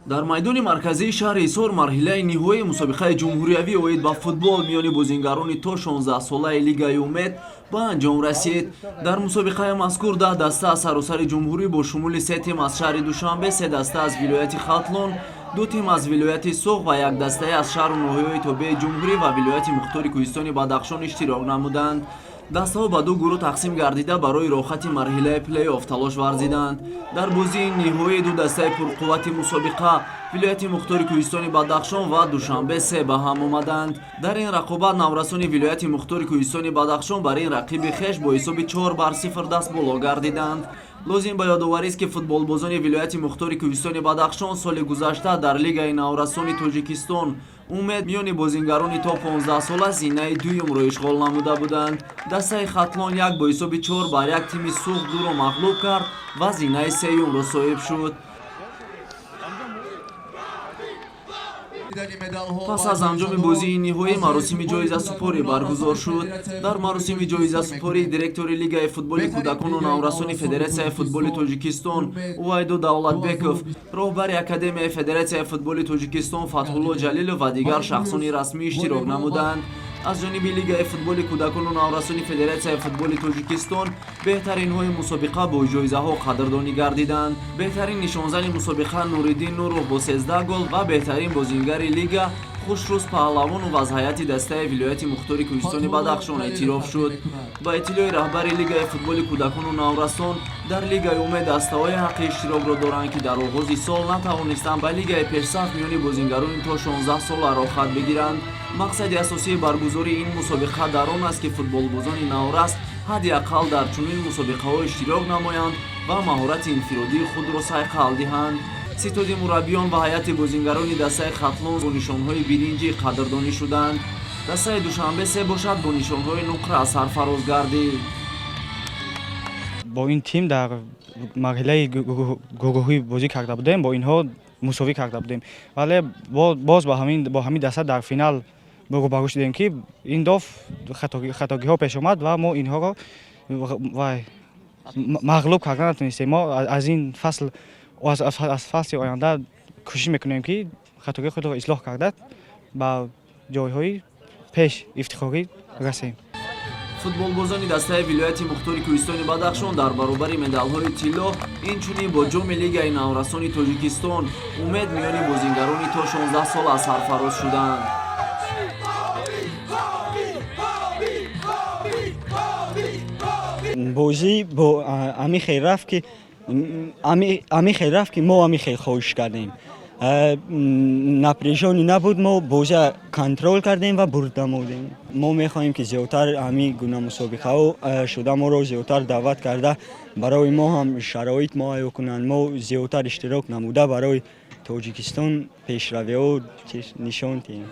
Дар майдони марказии шаҳри Ҳисор марҳилаи ниҳоии мусобиқаи ҷумҳуриявӣ оид ба футбол миёни бозингарони то 16-солаи Лигаи Умед ба анҷом расид. Дар мусобиқаи мазкур 10 даста аз саросари ҷумҳурӣ бо шумули се тим аз шаҳри Душанбе, се даста аз вилояти Хатлон, ду тим аз вилояти Суғд ва як дастае аз шаҳру ноҳияҳои тобеи ҷумҳурӣ ва вилояти мухтори кӯҳистони Бадахшон иштирок намуданд. Дастаҳо ба ду гурӯҳ тақсим гардида, барои роҳхати марҳилаи плей-офф талош варзиданд. Дар бозии ниҳоӣ ду дастаи пурқуввати мусобиқа, вилояти мухтори кӯҳистони Бадахшон ва Душанбе се, ба ҳам омаданд. Дар ин рақобат наврасони вилояти мухтори кӯҳистони Бадахшон бар ин рақиби хеш бо ҳисоби 4 бар 0 даст боло гардиданд. Лозим ба ёдоварист, ки футболбозони вилояти мухтори кӯҳистони Бадахшон соли гузашта дар Лигаи наврасони Тоҷикистон Умед миёни бозингарони то 15 сола зинаи дуюмро ишғол намуда буданд. Дастаи Хатлон як бо ҳисоби 4 бар 1 тими Суғд дуро мағлуб кард ва зинаи сеюмро соҳиб шуд. Пас аз анҷоми бозии ниҳоӣ маросими ҷоизасупорӣ баргузор шуд. Дар маросими ҷоизасупорӣ директори Лигаи футболи кӯдакону наврасони Федератсияи футболи Тоҷикистон Увайду Давлатбеков, роҳбари Академияи Федератсияи футболи Тоҷикистон Фатҳулло Ҷалилов ва дигар шахсони расмӣ иштирок намуданд. Аз ҷониби Лигаи футболи кӯдакону наврасони Федератсияи футболи Тоҷикистон беҳтаринҳои мусобиқа бо ҷоизаҳо қадрдонӣ гардиданд. Беҳтарин нишонзани мусобиқа Нуриддин Нуров бо 13 гол ва беҳтарин бозингари лига Хушрӯз Паҳлавонов аз ҳайати дастаи вилояти мухтори кӯҳистони Бадахшон эътироф шуд. Ба иттилои раҳбари Лигаи футболи кӯдакону наврасон, дар Лигаи Умед дастаҳое ҳаққи иштирокро доранд, ки дар оғози сол натавонистанд ба лигаи пешсаф миёни бозингарони то 16 сола роҳхат бигиранд. Мақсади асосии баргузории ин мусобиқа дар он аст, ки футболбозони наврас ҳадди ақал дар чунин мусобиқаҳо иштирок намоянд ва маҳорати инфиродии худро сайқал диҳанд. Ситоди мураббиён ва ҳайати бозингарони дастаи Хатлон бо нишонҳои биринҷӣ қадрдонӣ шуданд. Дастаи Душанбе се бошад, бо нишонҳои нуқра сарфароз гардид. Бо ин тим дар марҳилаи гурӯҳӣ бозӣ карда будем, бо инҳо мусовӣ карда будем, вале боз бо ҳамин даста дар финал рӯбарӯ шудем, ки ин дафъ хатогиҳо пеш омад ва мо инҳоро вай мағлуб карда натонистем. Мо аз ин фасл, аз фасли оянда кӯшиш мекунем, ки хатогии худро ислоҳ карда, ба ҷойҳои пеш ифтихорӣ расем. Футболбозони дастаи вилояти мухтори кӯҳистони Бадахшон дар баробари медалҳои тилло инчунин бо ҷоми Лигаи наврасони Тоҷикистон Умед миёни бозингарони то 16 сола сарфароз шуданд. Бозӣ бо ами хел рафт, ки ами хел рафт, ки мо ами хел хоҳиш кардем. Напряжённый набуд, мо бозия контроль кардем ва бурд намудем. Мо мехоҳем, ки зиёдтар ҳамин гуна мусобиқаҳо шуда, моро зиёдтар даъват карда, барои мо ҳам шароит муҳайё кунанд, мо зиёдтар иштирок намуда, барои Тоҷикистон пешравиҳо нишон диҳем.